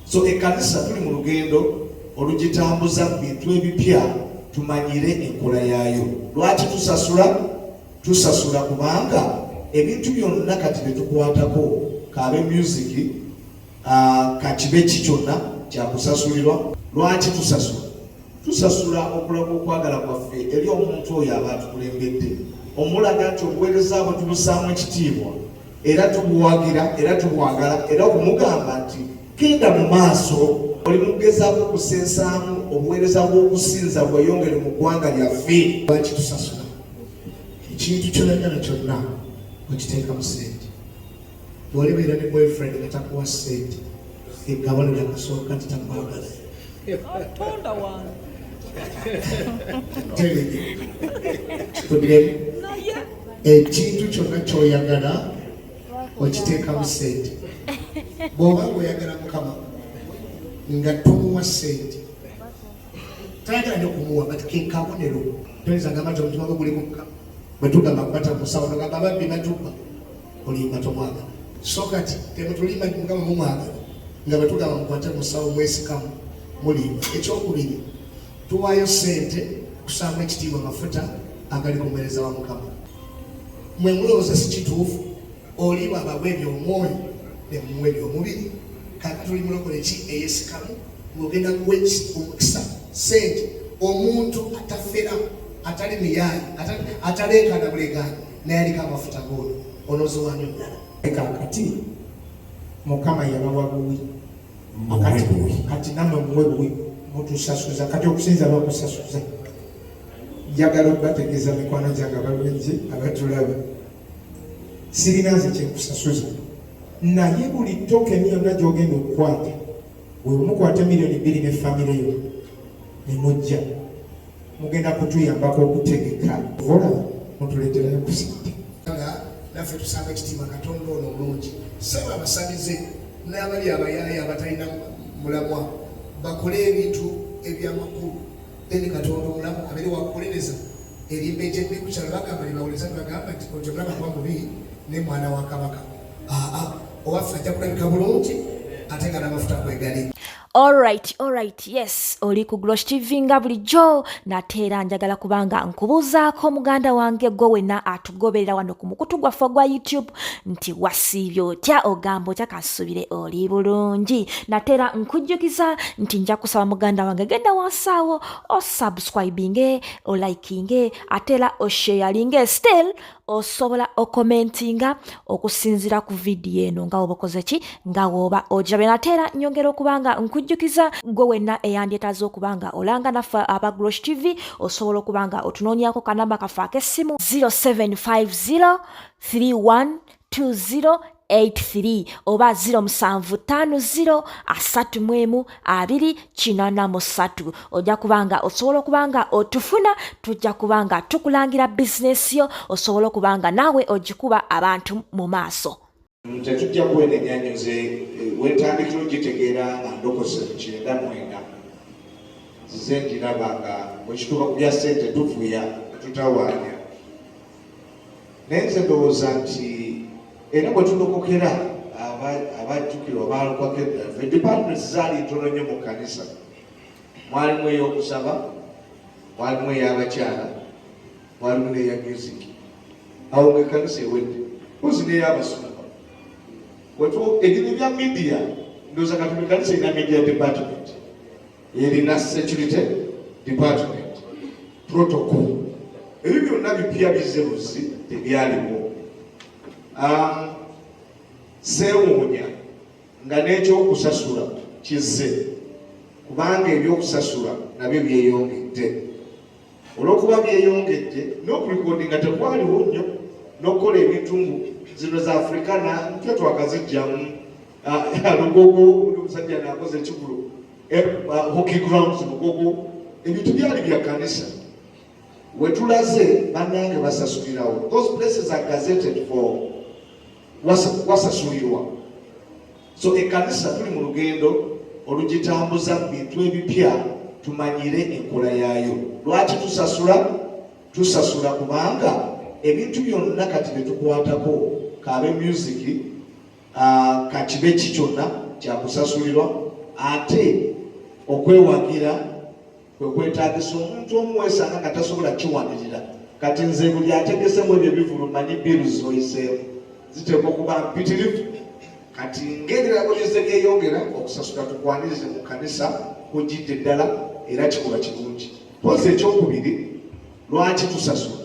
So ekkanisa tuli mu lugendo olugitambuza mu bintu ebipya, tumanyire enkola yaayo. Lwaki tusasula? Tusasula kubanga ebintu byonna kati byetukwatako, kaabe music, kakibe ki, kyonna kyakusasulirwa. Lwaki tusasula? Tusasula okulaga okwagala kwaffe eri omuntu oyo aba atukulembedde, omulaga nti obuweereza bwe tubusaamu ekitiibwa era tubuwagira era tubwagala, era okumugamba nti genda mu maaso, oli mugezaako okusensaamu obuweereza bw'okusinza bweyongere mu ggwanga lyaffe. Lwaki tusasula? Ekintu ky'oyagala kyonna okiteekamu sente. Bw'olibeera ne boyfriend nga takuwa sente, ekabonero akasooka nti takwagala. Tonda wange. Kikudiremu. Naye. Ekintu kyonna ky'oyagala okiteekamu sente. Bw'oba ng'oyagala Mukama nga tomuwa sente, tayagala nnyo kumuwa, but ke kabonero. Toyinza gamba nti omutima gwo guli ku Mukama, bwe tugamba kukwata mu musawo nogamba ababbi batubba, olimba, tomwagala. So kati temutulimba nti Mukama mumwagala nga bwe tugamba mukwate musawo mwesikamu, mulimba. Ekyokubiri, tuwaayo sente kusaamu ekitiibwa amafuta agali ku muweereza wa Mukama. Mwe mulowooza si kituufu oli bw'abawa ebyomwoyo ne mumuwa ebyomubiri? Kakati oli mulokole ki eyesikamu ng'ogenda kuwa omukisa sente omuntu atafera, atali miyaayi, ataleekaana bulegaanyi, naye aliko amafuta goono onooziwaanyo ddala? Kakati Mukama yabawa buwi. Kati nammwe muwe buwi, mutusasuza. Kati okusinza bakusasuza. Njagala okubategeeza, mikwano gyange abalungi abatulaba, sirina nze kyenkusasuza, naye buli token yonna gyogenda okukwata, wemukwata 2 million ne famire yo nemujja, mugenda kutuyambako okutegeka. Olaba mutuleeterayo ku sente. Nga naffe tusanga ekitiibwa Katonda ono omulungi. Saba abasamize n'abali abayaaya abatalina mulamwa bakole ebintu ebyamakulu, then Katonda omulamu abeere wakukolereza erimba egyebbi ku kyalo. Bagamba libawuleza, tebagamba nti otemulaba kuba mubi ne mwana wa kabaka. Aa, owaffe ajja kulabika bulungi ate nga n'amafuta kwegali. Alright, yes, oli ku Glosh TV nga bulijjo. Nate era njagala kubanga nkubuuzaako, muganda wange, gwe wenna atugoberera wano ku mukutu gwaffe ogwa YouTube, nti wasiibye otya? Ogamba otya? Kansuubire oli bulungi. Nate era nkujjukiza nti nja kusaba, muganda wange, genda wansi awo osubscribinge, olikinge, ate era osharinge. Still osobola okomentinga okusinziira ku vidiyo eno nga woba okoze ki, nga woba ogirabye. Nate era nyongera okuba nga nkujjukiza, gwe wenna eyandyetaaze okuba nga olanga naffe aba Glosh TV, osobola okuba nga otunoonyako kanamba kaffe ak'essimu 0750 3120 83 oba 0750 31 283. Ojja kubanga osobola okuba nga otufuna, tujja kuba nga tukulangira bizinesi yo, osobola okuba nga naawe ogikuba abantu mu maaso. Tetujja kwenenya. Nze wentandikira ogitegeera nga ndokose mu 94. Nzize ngiraba nga bwekituuka ku bya ssente tuvuya, tutawaanya, naye nze ndowooza nti era bwe tulokokera abajjukirwa balokwako edda, departments zaali ntono nnyo mu kkanisa. Mwalimu ey'okusaba, mwalimu ey'abakyala, mwalimu n'eya music. Awo nga ekkanisa ewedde, mpozi n'ey'abasumba. Ebino ebya media, ndowooza kati buli kanisa erina media department, erina security department, protocol. Ebyo byonna bipya, bizze buzi, tebyaliwo. Seewuunya nga n'ekyokusasula kizze, kubanga ebyokusasula nabyo byeyongedde. Olw'okuba byeyongedde, n'okulikodinga tekwaliwo nnyo, n'okukola ebintu ngu zino za Africana mpya twakazijjamu. Lugogo, omusajja naakoze ekigulu, hockey grounds Lugogo, ebintu byali bya kanisa. Wetulaze bannange basasulirawo. Those places are gazetted for wasasulirwa. So ekkanisa tuli mu lugendo olugitambuza mu bintu ebipya, tumanyire enkola yaayo. Lwaki tusasula? Tusasula kubanga ebintu byonna kati byetukwatako, kaabe music, kakibe ki, kyonna kyakusasulirwa. Ate okwewagira kwe kwetaagisa omuntu omu weesanga nga tasobola kiwanirira. Kati nze buli ategesemu ebyo ebivulu manyi biru zoyiseemu ziteekwa okuba mpitirivu. Kati ng'ebirala bwe bizze byeyongera okusasula tukwanirize mu kkanisa kujjidde ddala era kikolwa kirungi. Mpozi ekyokubiri lwaki tusasula?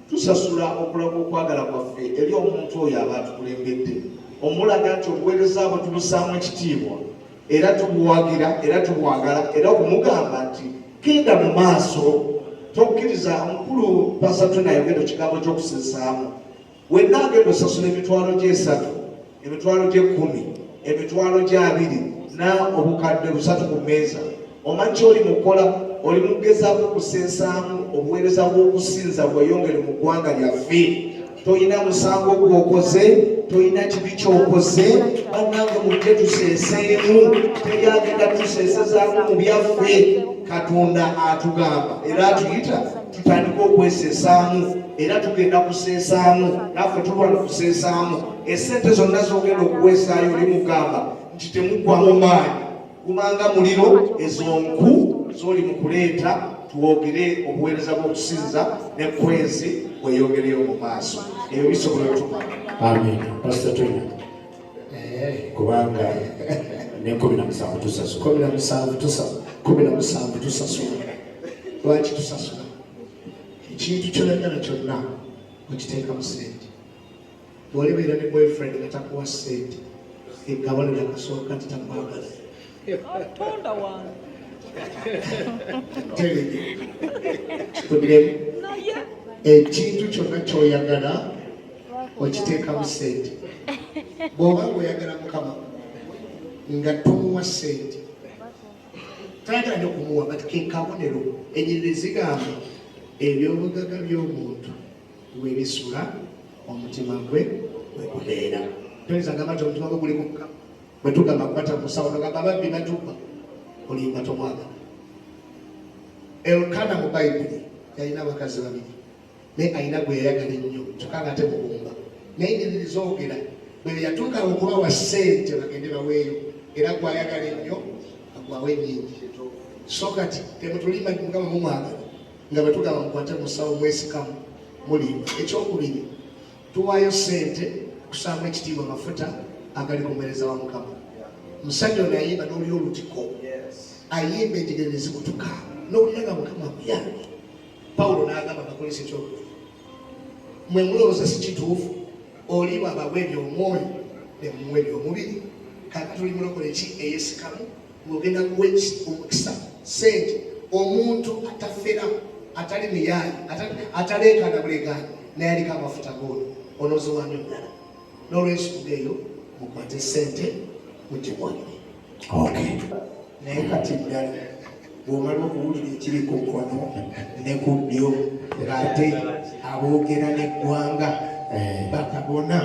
Tusasula okulaga okwagala kwaffe eri omuntu oyo aba atukulembedde, omulaga nti obuweereza bwe tubusaamu ekitiibwa era tubuwagira era tubwagala era okumugamba nti genda mu maaso tokkiriza. Omukulu Pastor Tony ayogedde ku kigambo ky'okusesaamu. Wenna agenda osasula emitwalo gy'esatu, emitwalo gy'ekkumi, emitwalo gy'abiri na obukadde busatu ku mmeeza, omanyi kyoli mukola? Oli mugezaako kusensaamu obuweereza bw'okusinza bweyongere mu ggwanga lyaffe. Tolina musango gwokoze, tolina kibi kyokoze. Bannange mujje tuseeseemu, teri agenda tuseesezaamu mu byaffe. Katonda atugamba era atuyita tutandike okwesesaamu era tugenda kuseesaamu naffe tulwana kuseesaamu. Esente zonna zogenda okuweesaayo oli mugamba nti temuggwamu maanyi, gumanga muliro ezo nku zoli mu kuleeta twogere obuweereza bw'okusinza ne kwezi bweyongereyo mu maaso. Ebyo bisobola otumala. Amen. Pastor Tony. Kubanga ne 17 tusasula. 17 tusasula. Lwaki tusasula? Ekintu kyoyagala kyonna okiteekamu sente. Bw'olibeera ne boyfriend nga takuwa sente, ekabonero akasooka nti takwagala. Katonda wange. Kikudiremu. Naye. Ekintu kyonna kyoyagala okiteekamu sente. Bw'oba ng'oyagala Mukama nga tomuwa sente, tayagala nnyo kumuwa, but ke kabonero. Enyiriri zigamba eby'obugagga by'omuntu we bisula omutima gwe we gubeera. Toyinza gamba nti omutima gwe guli ku Mukama. Bwe tugamba kukwata ku musawo nogamba ababbi batubba, olimba, tomwagala. Elkana mu Bayibuli yalina abakazi babiri, naye alina gwe yayagala ennyo kyokka nga ate mugumba. Naye enyiriri zoogera bwe yatuuka okubawa ssente bagende baweeyo, era gwayagala ennyo agwawo ennyingi. So kati temutulimba nti Mukama mumwagala nga bwe tugamba mukwate musawo mwesikamu, mulimba. Ekyokubiri, tuwaayo ssente kusaamu ekitiibwa amafuta agali ku muweereza wa Mukama. Musajja ono ayimba n'olira olutiko, ayimba enjegere ne zikutuka n'owulira nga Mukama akuyambye. Pawulo n'agamba Abakolinso ekyokubiri, mwe mulowooza si kituufu oli bw'abawa eby'omwoyo ne mumuwa eby'omubiri? Kaakati oli mulokole ki eyesikamu ng'ogenda kuwa omukisa ssente omuntu atafera, atali muyaayi, ataleekaana buleekaanyi, naye aliko amafuta goono onooziwaani omulala? N'olwensonga eyo mukwate ssente mujje mwalire. Naye kati ddala bw'omala okuwulira ekiri ku kkono ne ku ddyo ng'ate aboogera n'eggwanga bakabona,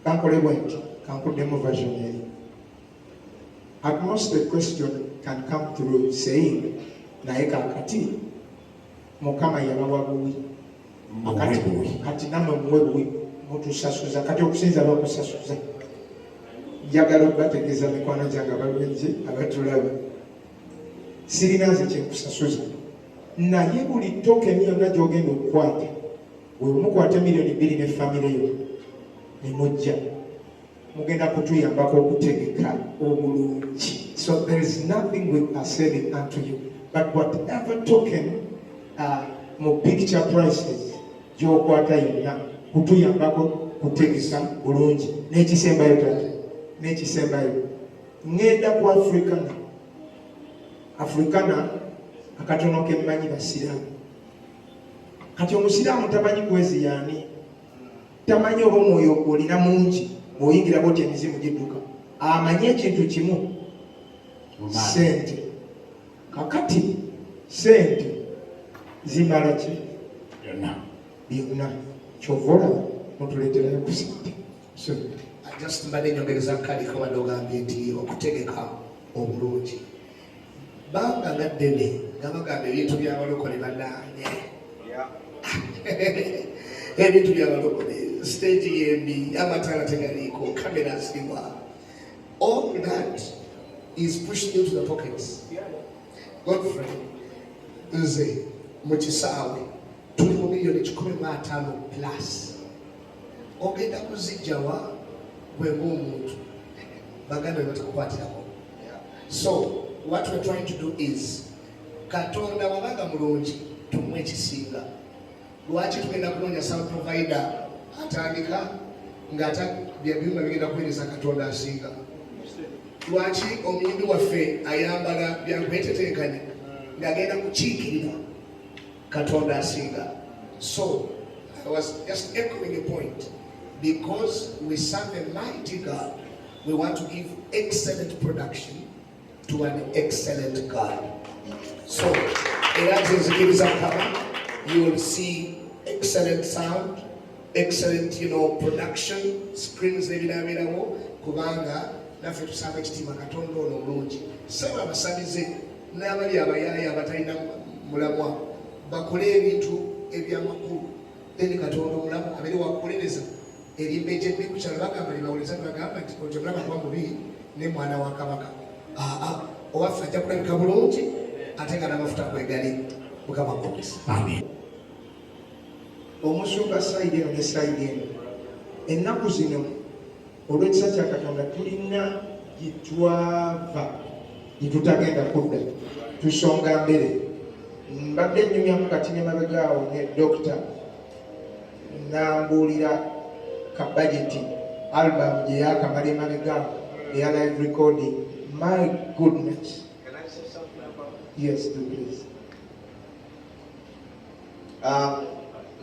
kankole bwe nti kankuddemu version eri. At most the question can come through saying, naye kakati Mukama yabawa buwi, kati nammwe muwe buwi, mutusasuza. Kati okusinza bakusasuza. Njagala okubategeeza mikwano gyange abalungi abatulaba, sirina nze kyenkusasuza, naye buli tokeni yonna gyogenda okukwata, wemukwata 2 million ne famire yo nemujja, mugenda kutuyambako okutegeka obulungi. So there is nothing we are selling unto you, but whatever token mu picture prices gyokwata yonna kutuyambako kutegeka bulungi. N'ekisembayo, tata, n'ekisembayo, ŋŋenda ku Africana. Africana akatono kemmanyi basiraamu. Kati omusiraamu tamanyi kwezi yaani, tamanyi oba omwoyo olina mungi, bw'oyingira bwoti emizimu gidduka. Amanyi ekintu kimu, sente. Kakati sente zimala ki? Byonna. Byonna. Kyova olaba mutuleeterayo ku sente. So just mbadde nyongereza kaliko badde ogambye nti okutegeka obulungi banga nga ddene nga bagamba ebintu by'abalokole bannange, ebintu by'abalokole, stage yembi, amataala tegaliiko, kamera ziriwa, all that. Is pushing you to the pockets. Godfrey, nze mu kisaawe tuli mu miliyoni 150 plus. Ogenda kuzijjawa gwe ng'omuntu baganda be batakukwatirako. So what we're trying to do is, Katonda wabanga mulungi, tumuwe ekisinga. Lwaki tugenda kunoonya sound provider atandika ng'ata byebyuma bigenda kuweereza Katonda asinga? Lwaki omuyimbi waffe ayambala byankwetetenkanya ng'agenda kukiikirira Katonda asinga? So I was just echoing a point. Because we serve a mighty God, we want to give excellent production to an excellent God. So era nze nzikiriza Mukama, you will see excellent sound, excellent production, screens ebinabeerawo, kubanga naffe tusaba ekitiibwa Katonda ono omulungi. Saba abasamize n'abali abayaaya abatalina mulamwa bakole ebintu ebyamakulu, then Katonda omulamu abeere wakukolereza erimba egyebbi ku kyalo. Bagamba libawuliriza, nebagamba nti ojo mulaba kuba mubi ne mwana wa kabaka. Aa, owaffe ajja kulabika bulungi ate nga n'amafuta kwegali. Mukama akukisa. Amen. Omusumba, side eno ne side eno, ennaku zino olw'ekisa kya Katonda tulina gitwava gitutagenda kudda, tusonga mbere. Mbadde nnyumyamu kati ne mabegaawo ne dokita nambuulira ka budget album gye yakamala emabegaawo eya live recording. My goodness. Can I say something about Yes, do, please.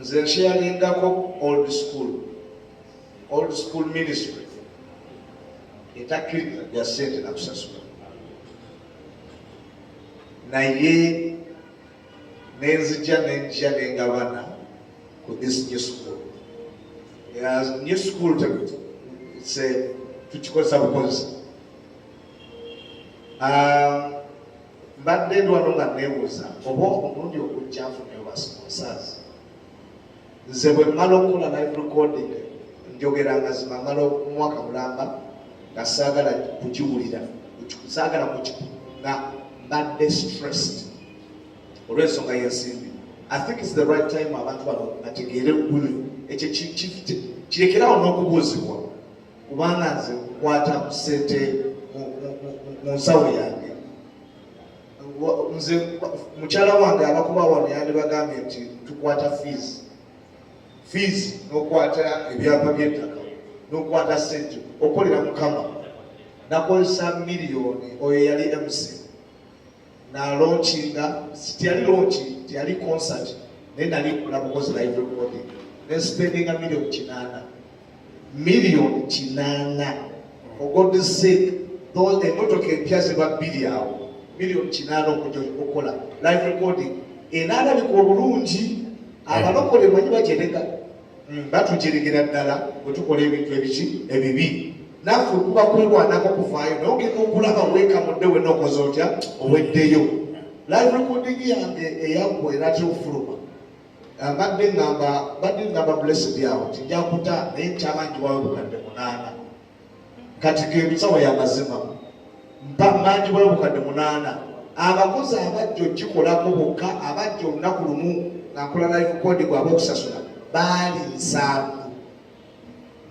Nze nkyeyalingako old school, old school ministry etakkiriza bya ssente nakusasula, naye nenzija nenjja nengabana ku this new school. Yeah, new school tukikozesa bukozesa. Mbadde ndi wano nga neebuuza oba omulundi ogujja nfuneyo ba sponsors. Nze bwe mmala okukola live recording, njogera amazima, mmala omwaka mulamba nga saagala kugiwulira, saagala nga mbadde stressed olw'ensonga y'ensimbi. I think it's the right time abantu bano bategeere ekyo kirekerawo n'okubuuzibwa, kubanga nze nkwata mu ssente mu nsawo yange. Nze mukyala wange abakuba wano yandibagambye nti tukwata fees n'okwata ebyapa by'ettaka n'okwata ssente okolera Mukama. Nakozesa miliyoni, oyo yali MC nalaunchinga, teyali launch, teyali concert, naye nali nkola bukozi live recording, nespendinga miliyoni 8, miliyoni 8. For God's sake, emotoka empya ziba bbiri awo, miliyoni 8 okujja okukola live recording enaalabika obulungi. Abalokole manyi bajerega, batujeregera ddala bwe tukola ebintu ebiki ebibi. Naffe kuba kwerwanako kuvaayo, naye ogenda okulaba weekamudde wenna, okoze otya, oweddeyo. Live recording yange eyaggwa eratera okufuluma. Mbadde ŋŋamba Blessed awo nti nja kuta, naye nkyamanjiwayo 8,000. Kati gensawo yamazima, mpa manjibwayo 8,000. Abakozi abajja ogikolako bokka, abajja olunaku lumu nga nkola live recording bwaba okusasula baali 70.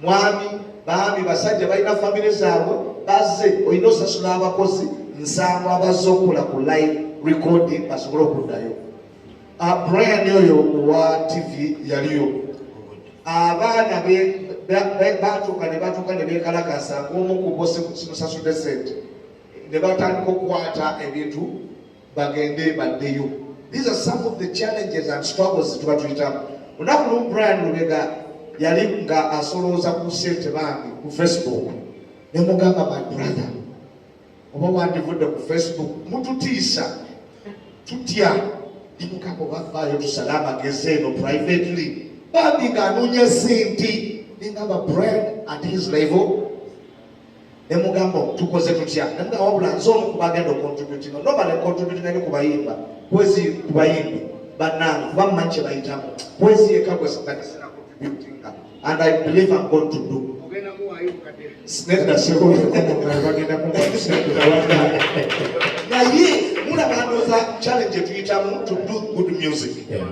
Mwami, baami, basajja balina famire zaabwe bazze, olina osasula abakozi 70 abazze okukola ku live recording basobole okuddayo. Brian oyo owa TV yaliyo. Abaana batuuka ne batuuka ne beekalakasa ng'omu ku bo simusasudde sente, ne batandika okukwata ebintu bagende baddeyo. These are some of the challenges and struggles tuba tuyitamu. Olunaku lumu Brian Lubega yali nga asolooza ku sente bange ku Facebook, ne mugamba, "My brother, oba wandivudde ku Facebook, mututiisa, tutya." Nemugamba, "Obavaayo tusale amagezi eno privately." Bambi ng'anoonya sente. Nengamba Brian at his level, nemugamba, "Tukoze tutya?" Nemugamba, "Wabula nze omu kubagenda ocontributinga." Normally contributinga nyo kubayimba kwezi, kubayimbi bannange, kuba mmanyi kye bayitamu. Kwezi yekka gwe sina contributinga, and I believe I'm going to do. Ogenda muwaayo obukadde. Nedda sebo. Bagenda kumpa kusente. Naye mulaba ndowooza challenge tuyitamu to do good music. Yeah.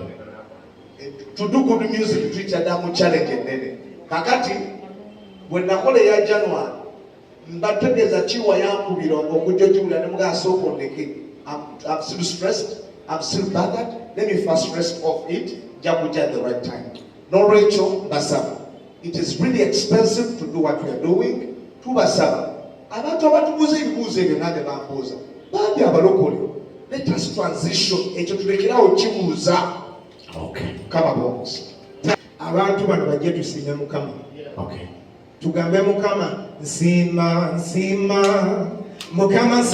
To do good music tuyita dda mu challenge ennene. Kakati bwe nakola eya January, mbategeeza kiwa yankubira okujja ogiwulira ne mugaa sooka ondeke. I'm still stressed, I'm still bothered, let me first rest off it, nja kujja at the right time. Nolwekyo mbasaba, it is really expensive to do what we are doing. Tubasaba abantu abatubuuza ebibuuzo ebyo, nange bambuuza, bambi abalokole, let us transition ekyo, tulekerawo kibuuza. Okay. Kama bonsi. Abantu bano bajje tusiime Mukama. Okay. Tugambe Mukama nsiima, nsiima Mukama, nsiima.